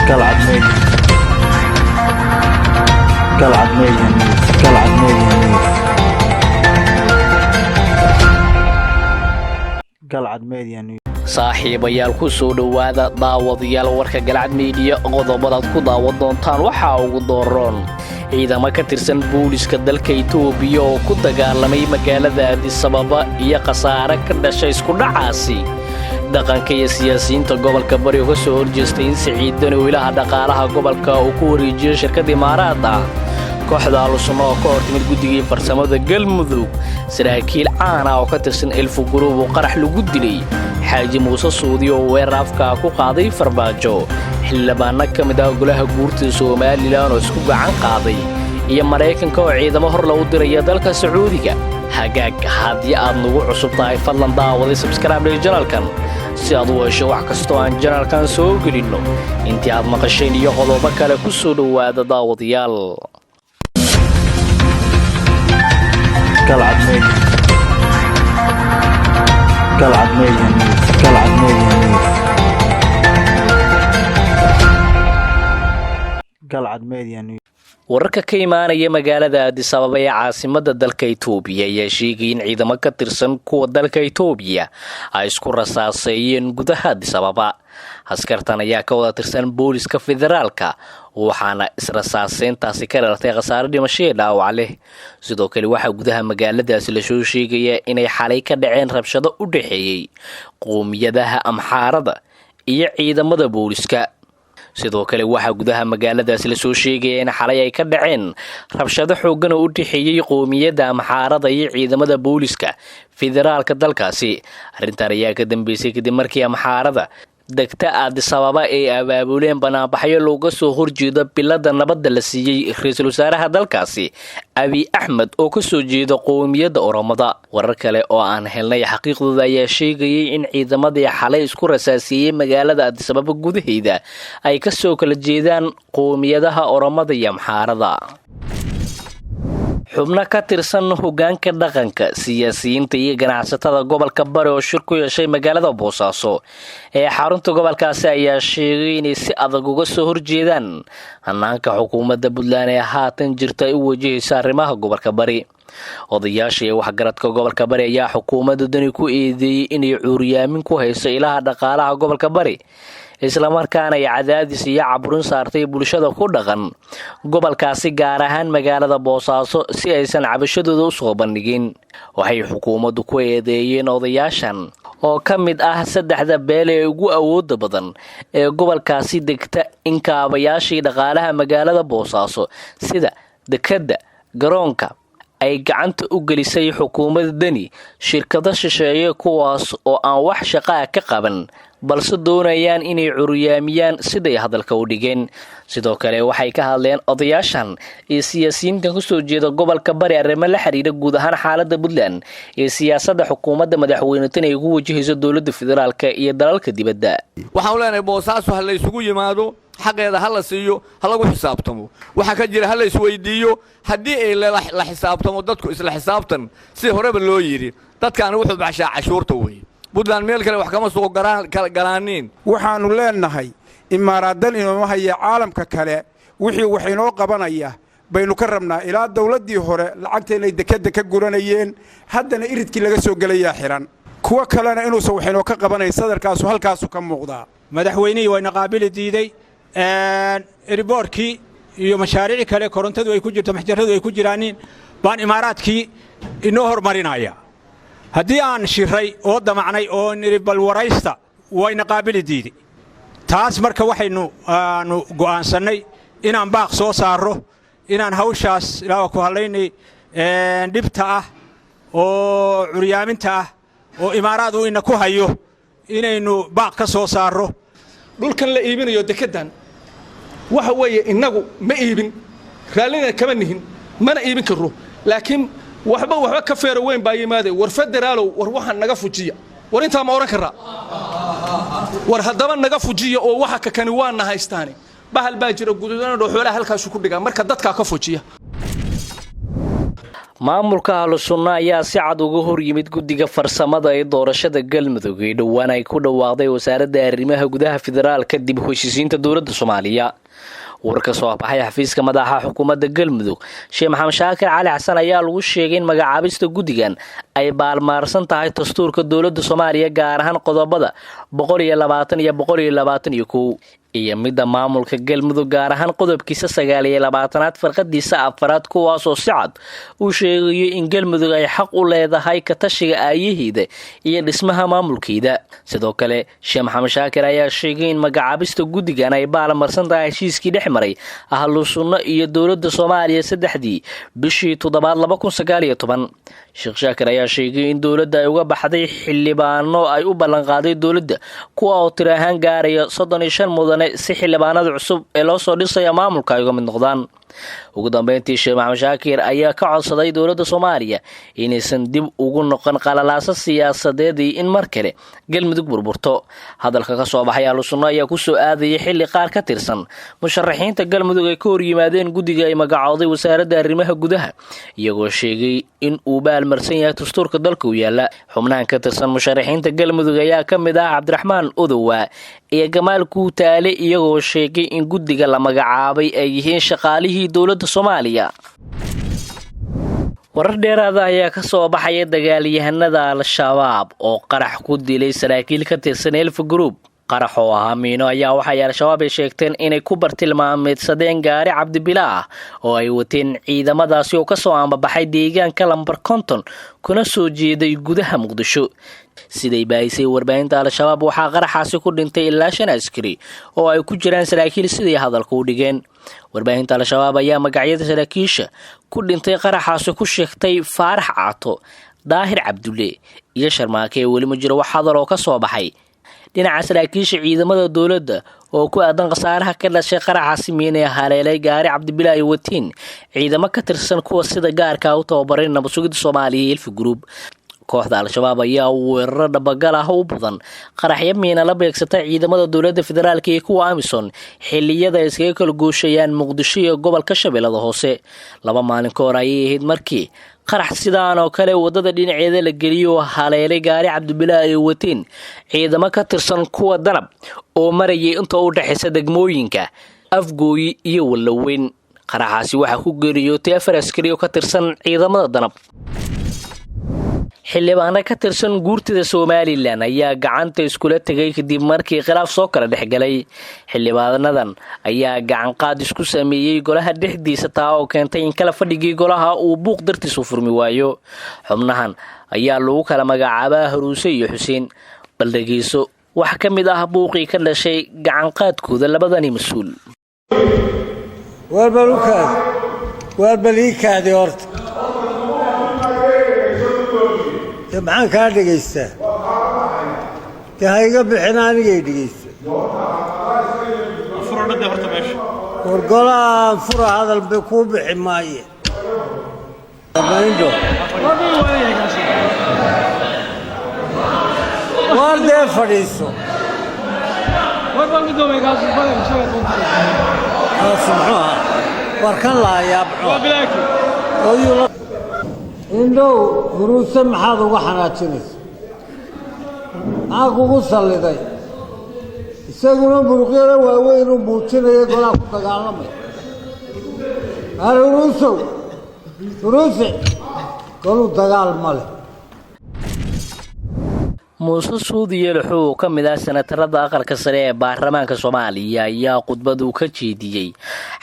Galcad Media. Galcad Media News. Galcad Media News. Galcad Media News. Saaxiibayaal, ku soo dhowaada daawadayaal warka Galcad Media. Qodobadaad ku daawan doontaan waxaa ugu dooroon ciidamo ka tirsan booliska dalka Itoobiya oo ku dagaalamay magaalada Addis Ababa iyo khasaare ka dhashay iskudhacaasi. Dhaqanka iyo siyaasiyiinta gobolka Bari oo ka soo horjeestay in Siciid Deni uu ilaha dhaqaalaha gobolka uu ku wareejiyo shirkad Imaaraad ah. Kooxda Ahlusunna oo ka hortimid guddigii farsamada Galmudug. Saraakiil caan ah oo ka tirsan Elfu Group oo qarax lagu dilay. Xaaji Muuse Suudi oo weerar afkaa ku qaaday Farmaajo. Xildhibaano ka mid ah golaha guurta Somaliland oo isku gacan qaaday iyo Maraykanka oo ciidamo hor lagu diraya dalka Sacuudiga. Hagaag, haddii aad nagu cusub tahay, fadlan daawaday subscribe channelkan si aad u hesho wax kastoo aan channelkan soo gelinno. Intii aad maqasheen iyo qodobo kale ku soo dhowaada daawadayaal. Galcad Media. Galcad Media News. Galcad Media News. Galcad Media News. Wararka ka imaanaya magaalada Addis Ababa ee caasimada dalka Itoobiya ayaa sheegay in ciidamo ka tirsan kuwa dalka Itoobiya ay isku rasaaseeyeen gudaha Addis Ababa. Askartan ayaa ka wada tirsan booliska federaalka, waxaana israsaaseyntaasi ka dhalatay khasaare dhimasho iyo dhaawac leh. Sidoo kale waxaa gudaha magaaladaasi lasoo sheegaya inay xalay ka dhaceen rabshado u dhexeeyey qowmiyadaha Amxaarada iyo ciidamada booliska. Sidoo kale waxaa gudaha magaaladaasi lasoo sheegaya in xalay ay ka dhaceen rabshado xooggan oo u dhexeeyey qowmiyadda Amxaarada iyo ciidamada booliska federaalka dalkaasi. Arrintan ayaa ka dambeysay kadib markii Amxaarada degta Addis Ababa ay abaabuleen banaanbaxyo looga soo horjeedo bilada nabadda la siiyey ra-iisul wasaaraha dalkaasi Abiy Axmed oo kasoo jeeda qowmiyadda Oromada. Warar kale oo aan helnay xaqiiqdooda ayaa sheegayay in ciidamadii xalay isku rasaasiiyey magaalada Addis Ababa gudaheeda ay kasoo kala jeedaan qowmiyadaha Oromada iyo Amxaarada. Xubno ka tirsan hogaanka dhaqanka, siyaasiyiinta iyo ganacsatada gobolka Bari oo shir ku yeeshay magaalada Boosaaso ee xarunta gobolkaasi ayaa sheegay inay si adag uga soo horjeedaan hanaanka xukuumadda Puntland ee haatan jirta ay u wajahaysa arrimaha gobolka Bari. Odayaasha iyo waxgaradka gobolka Bari ayaa xukuumadda Deni ku eedeeyey inay cuuryaamin ku hayso ilaha dhaqaalaha gobolka Bari, islamarkaana ay cadaadis iyo caburin saartay bulshada ku dhaqan gobolkaasi, gaar ahaan magaalada Boosaaso, si aysan cabashadooda u soo bandhigin. Waxay xukuumaddu ku eedeeyeen odayaashan oo ka mid ah saddexda beel ee ugu awooda badan ee gobolkaasi degta in kaabayaashii dhaqaalaha magaalada Boosaaso sida dekadda, garoonka ay gacanta u gelisay xukuumadda Deni shirkado shisheeye, kuwaas oo aan wax shaqaa ka qaban balse doonayaan inay curyaamiyaan, siday hadalka u dhigeen. Sidoo kale waxay ka hadleen odayaashan iyo siyaasiyiintan kasoo jeeda gobolka Bari arrimo la xiriira guud ahaan xaalada Puntland iyo siyaasadda xukuumadda madaxweyne Deni ay ugu wajahayso dowladda federaalka iyo dalalka dibadda. Waxaanu leenahay, Boosaaso ha la ysugu yimaado, xaqeeda ha la siiyo, ha lagu xisaabtamo. Waxa ka jira ha la isweydiiyo. Haddii ay la xisaabtamo dadku, isla xisaabtan sida horeba loo yidhi, dadkaani wuxuu baxshaa cashuurta weeye. Puntland meel kale wax kama soo galaaniin. Waxaannu leennahay, Imaaraaddan inooma haya, caalamka kale wixii wax inoo qabanaya baynu ka rabnaa. Ilaa dawladdii hore lacagtaynay dekedda ka guranayeen, haddana iridkii laga soo gelayaa xidhan, kuwo kalena inuusan wax inoo ka qabanayn sadarkaasu halkaasu ka muuqdaa. Madaxweynihii wayna qaabili diiday. Airportkii iyo mashaariic kale, korontadu ay ku jirto, maxjaradu ay ku jiraaniin baan Imaaraadkii inoo hormarinaya. Haddii aan shiray oo damacnay oo nidhi bal waraysta, wayna qaabili diiday. Taas marka waxaynu aanu go'aansannay inaan baaq soo saarro, inaan hawshaas ilaa ku hadlaynay dhibta ah oo curyaaminta ah oo Imaaraad uu ina ku hayo inaynu baaq ka soo saarro. Dhulkan la iibinayo, dekeddan, waxa weeye innagu ma iibin, raallina kama nihin, mana iibin karro, laakiin waxba waxba ka feero weyn baa yimaade. War federaalow, war waxaan naga fujiya. War intaa ma odhan karraa? War haddaba naga fujiya oo waxa kakani waana haystaane. Bahal baa jira guduudanadho xoolaha halkaasu ku dhigaa, marka dadkaa ka fujiya. Maamulka Ahlu Sunna ayaa si cad uga hor yimid guddiga farsamada ee doorashada Galmudug ee dhowaan ay ku dhawaaqday Wasaaradda Arrimaha Gudaha Federaalka dib u heshiisiinta dowladda Soomaaliya. War ka soo baxay xafiiska madaxa xukuumadda Galmudug, Sheekh Maxamed Shaakir Cali Xasan, ayaa lagu sheegay in magacaabista guddigan ay baalmaarsan tahay dastuurka dowladda Soomaaliya, gaar ahaan qodobada 120 iyo 121, iyo midda maamulka Galmudug, gaar ahaan qodobkiisa 29aad farqadiisa afaraad, kuwaasoo si cad uu sheegayo in Galmudug ay xaq u leedahay ka tashiga aayaheeda iyo dhismaha maamulkeeda. Sidoo kale, Sheekh Maxamed Shaakir ayaa sheegay in magacaabista guddigan ay baalmarsan tahay heshiiskii dhex maray Ahlu Sunno iyo dowladda Soomaaliya 3dii bishii toddobaad 2019. Sheekh Shaakir ayaa sheegay in dowladda ay uga baxday xildhibaano ay u ballanqaaday dowladda, kuwa oo tiro ahaan gaaraya 35 mudane, si xildhibaanada cusub ee loo soo dhisaya maamulka ay uga mid noqdaan. Ugu dambeyntii, Sheekh Maxamed Shaakir ayaa ka codsaday dowladda Soomaaliya inaysan dib ugu noqon qalalaaso siyaasadeed iyo in mar kale Galmudug burburto. Hadalka ka soo baxay Ahlu Sunno ayaa kusoo aadayay xilli qaar ka tirsan musharaxiinta Galmudug ay ka hor yimaadeen guddiga ay magacooday Wasaaradda Arrimaha Gudaha, iyagoo sheegay in uu baalmarsan yahay dastuurka dalka u yaala. Xubnahan ka tirsan musharaxiinta Galmudug ayaa ka mid ah Cabdiraxmaan Odowa iyo Gamaal Kuutaale, iyagoo sheegay in guddiga la magacaabay ay yihiin shaqaalihii dowladda Soomaaliya. Warar dheeraada ayaa ka soo baxaya dagaalyahanada Al-Shabaab oo qarax ku dilay saraakiil ka tirsan Elf Group. Qarax oo ahaa miino ayaa waxay Al-Shabaab ay sheegteen inay ku bartilmaameedsadeen gaari Cabdibila ah oo ay wateen ciidamadaasi oo kasoo ambabaxay deegaanka lambar 50 kuna soo jeeday gudaha Muqdisho. Siday baahisay warbaahinta Al-Shabaab, waxaa qaraxaasi ku dhintay ilaa shan askari oo ay ku jiraan saraakiil, siday hadalka u dhigeen. Warbaahinta Al-Shabaab ayaa magacyada saraakiisha ku dhintay qaraxaasi ku sheegtay Faarax Caato, Daahir Cabdulle iyo Sharmaake. Weli ma jiro wax hadal oo ka soo baxay dhinaca saraakiisha ciidamada dowladda oo ku aadan khasaaraha ka dhashay qaraxaasi miinee haleelay gaari Cabdibila ay watiin ciidamo ka tirsan kuwa sida gaarka u tababaray nabad sugidda Soomaaliya, Elfi Group. Kooxda Al-Shabaab ayaa weeraro dhabagal ah u badan qaraxyo miina la beegsata ciidamada dowladda federaalka iyo kuwa AMISOM xiliyada ay iskaga kala gooshayaan Muqdisho iyo gobolka Shabeellada Hoose. 2 maalin ka hor ayay ahayd markii qarax sidaan oo kale wadada dhinaceeda la geliyo haleelay gaari Cabdibilaa ay wateen ciidamo ka tirsan kuwa Danab oo marayay inta u dhexaysa degmooyinka Afgooyi iyo Wallaweyn. Qaraxaasi waxaa ku geeriyootay afar askari oo ka tirsan ciidamada Danab. Xildhibaano ka tirsan guurtida Somaliland ayaa gacanta iskula tegay kadib markii khilaaf soo kala dhexgalay. Xildhibaanadan ayaa gacanqaad isku sameeyey golaha dhexdiisa, taa oo keentay in kala fadhigii golaha uu buuq dartiis u furmi waayo. Xubnahan ayaa lagu kala magacaabaa Haruuse iyo Xuseen. Bal dhegeyso wax ka mid ah buuqii ka dhashay gacanqaadkooda labadani mas-uul. Waar bal ii kaadi horta. De maxaan kaa dhegaystaa? Dee ha iga bixin, anigay dhegaysta. War golahaan fura, hadal ba kuu bixi maaye. Indho waar, dee fadhiiso. Kaasi muxuu ahaa? War kan laayaa muxuu? Indhow, Huruuse maxaad uga xanaajinaysa? Maxaa kugu salliday? Isaguna muruqyada waaweyn uu muujinaya golaha ku dagaalamaya. Har Huruusow, Huruuse, goluu dagaal ma leh. Muuse Suudi Yeelixu oo ka mid ah senatarada aqalka sare ee baarlamaanka Soomaaliya ayaa khudbad uu ka jeediyey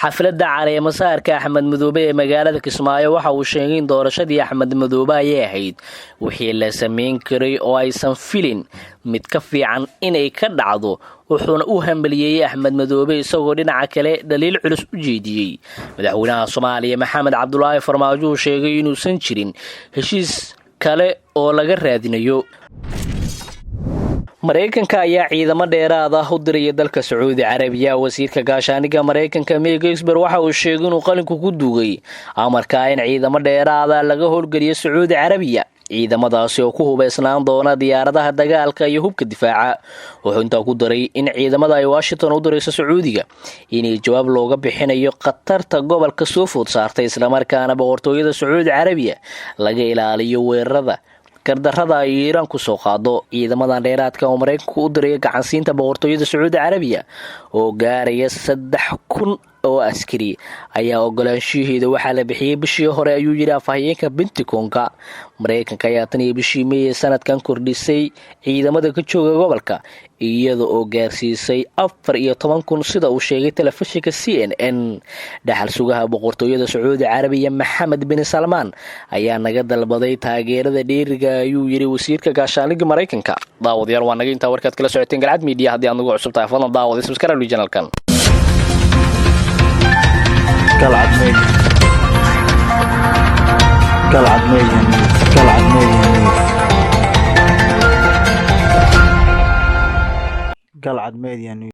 xafladda caleemasaarka Axmed Madoobe ee magaalada Kismaayo waxa uu sheegay in doorashadii Axmed Madoobe ayay ahayd wixii la samayn karay oo aysan filin mid ka fiican inay ka dhacdo, wuxuuna u hambaliyeeyey Axmed Madoobe, isagoo dhinaca kale dhaliil culus u jeediyey madaxweynaha Soomaaliya Maxamed Cabdulaahi Farmaajo, uu sheegay inuusan jirin heshiis kale oo laga raadinayo. Maraykanka ayaa ciidamo dheeraad ah u diraya dalka Sacuudi Carabiya. Wasiirka gaashaaniga Maraykanka Mike Esper waxa uu sheegay inuu qalinku ku duugay amarka in ciidamo dheeraada laga howlgeliyo Sacuudi Carabiya. Ciidamadaasi oo ku hubeysnaan doona diyaaradaha dagaalka iyo hubka difaaca. Wuxuu intaa ku daray in ciidamada ay Washington u dirayso Sacuudiga inay jawaab looga bixinayo khatarta gobolka soo food saartay, islamarkaana Boqortooyada Sacuudi Carabiya laga ilaaliyo weerarada gardarada ay Iiraan kusoo qaado. Ciidamadan dheeraadka oo Maraykanku u diraya gacansiinta Boqortooyada Sacuudi Carabiya oo gaaraya 3000 oo askari ayaa ogolaanshaheeda waxaa la bixiyey bishii hore, ayuu yidhi afhayeenka Pentagonka. Maraykanka ayaa tan iyo bishii Meey sanadkan kordhisay ciidamada ka jooga gobolka, iyada oo gaarsiisay 14,000, sida uu sheegay telefishinka CNN. Dhaxal sugaha Boqortooyada Sacuudi Carabiya Maxamed bin Salmaan ayaa naga dalbaday taageerada dheeriga, ayuu yidhi wasiirka gaashaaniga Maraykanka. Daawadayaal, waa naga intaa warkaad kala socoteen Galcad Media. Haddii aad nagu cusub tahay, fadlan daawada subscribe channelkan. Galcad Media. Galcad Media News. Galcad Media News. Galcad Media News.